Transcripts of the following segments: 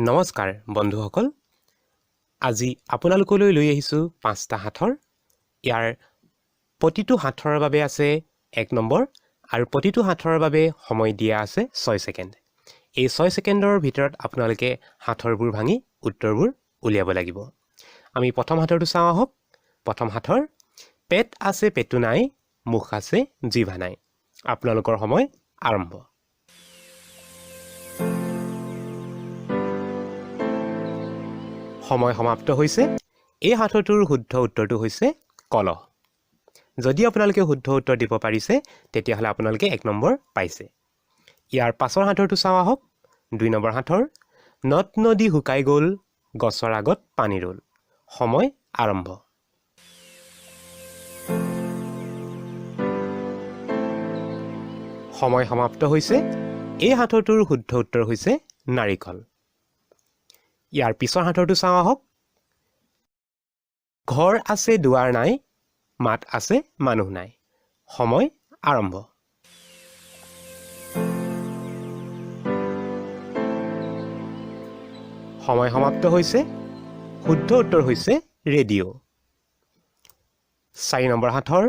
নমস্কাৰ বন্ধুসকল, আজি আপোনালোকলৈ লৈ আহিছোঁ পাঁচটা সাঁথৰ। ইয়াৰ প্ৰতিটো সাঁথৰৰ বাবে আছে 1 নম্বৰ আৰু প্ৰতিটো সাঁথৰৰ বাবে সময় দিয়া আছে 6 ছেকেণ্ড। এই 6 ছেকেণ্ডৰ ভিতৰত আপোনালোকে সাঁথৰবোৰ ভাঙি উত্তৰবোৰ উলিয়াব লাগিব। আমি প্ৰথম সাঁথৰটো চাওঁ আহক। প্ৰথম সাঁথৰ, পেট আছে পেটু নাই, মুখ আছে জিভা নাই। আপোনালোকৰ সময় আৰম্ভ। সময় সমাপ্ত হৈছে। এই সাঁথৰটোৰ শুদ্ধ উত্তৰটো হৈছে কলহ। যদি আপোনালোকে শুদ্ধ উত্তৰ দিব পাৰিছে, তেতিয়াহ'লে আপোনালোকে 1 নম্বৰ পাইছে। ইয়াৰ পাছৰ সাঁথৰটো চাওঁ আহক। 2 নম্বৰ সাঁথৰ, নদ নদী শুকাই গ'ল, গছৰ আগত পানী ৰ'ল। সময় আৰম্ভ। সময় সমাপ্ত হৈছে। এই সাঁথৰটোৰ শুদ্ধ উত্তৰ হৈছে নাৰিকল। ইয়াৰ পিছৰ সাঁথৰটো চাওঁ আহক। ঘৰ আছে দুৱাৰ নাই, মাত আছে মানুহ নাই। সময় আৰম্ভ। সময় সমাপ্ত হৈছে। শুদ্ধ উত্তৰ হৈছে ৰেডিঅ'। 4 নম্বৰ সাঁথৰ,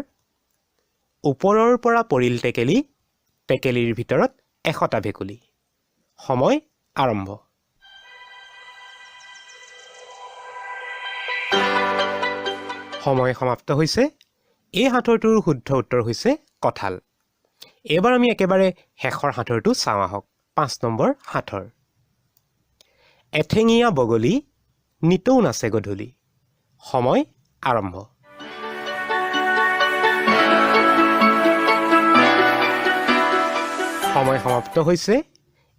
ওপৰৰ পৰা পৰিল টেকেলি, টেকেলিৰ ভিতৰত 100টা ভেকুলী। সময় আৰম্ভ। সময় সমাপ্ত হৈছে। এই সাঁথৰটোৰ শুদ্ধ উত্তৰ হৈছে কঁঠাল। এইবাৰ আমি একেবাৰে শেষৰ সাঁথৰটো চাওঁ আহক। 5 নম্বৰ সাঁথৰ, এঠেঙীয়া বগলী নিতৌ নাচে গধূলি। সময় আৰম্ভ। সময় সমাপ্ত হৈছে।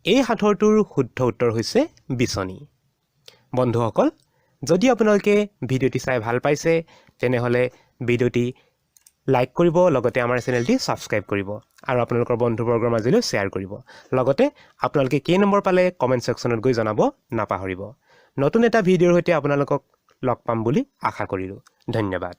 এই সাঁথৰটোৰ শুদ্ধ উত্তৰ হৈছে বিচনী। বন্ধুসকল, যদি আপোনালোকে ভিডিঅ'টি চাই ভাল পাইছে, তেনেহ'লে ভিডিঅ'টি লাইক কৰিব, লগতে আমাৰ চেনেলটি ছাবস্ক্ৰাইব কৰিব আৰু আপোনালোকৰ বন্ধুবৰ্গৰ মাজলৈ শ্বেয়াৰ কৰিব। লগতে আপোনালোকে কেই নম্বৰ পালে কমেণ্ট ছেকশ্যনত গৈ জনাব নাপাহৰিব। নতুন এটা ভিডিঅ'ৰ সৈতে আপোনালোকক লগ পাম বুলি আশা কৰিলোঁ। ধন্যবাদ।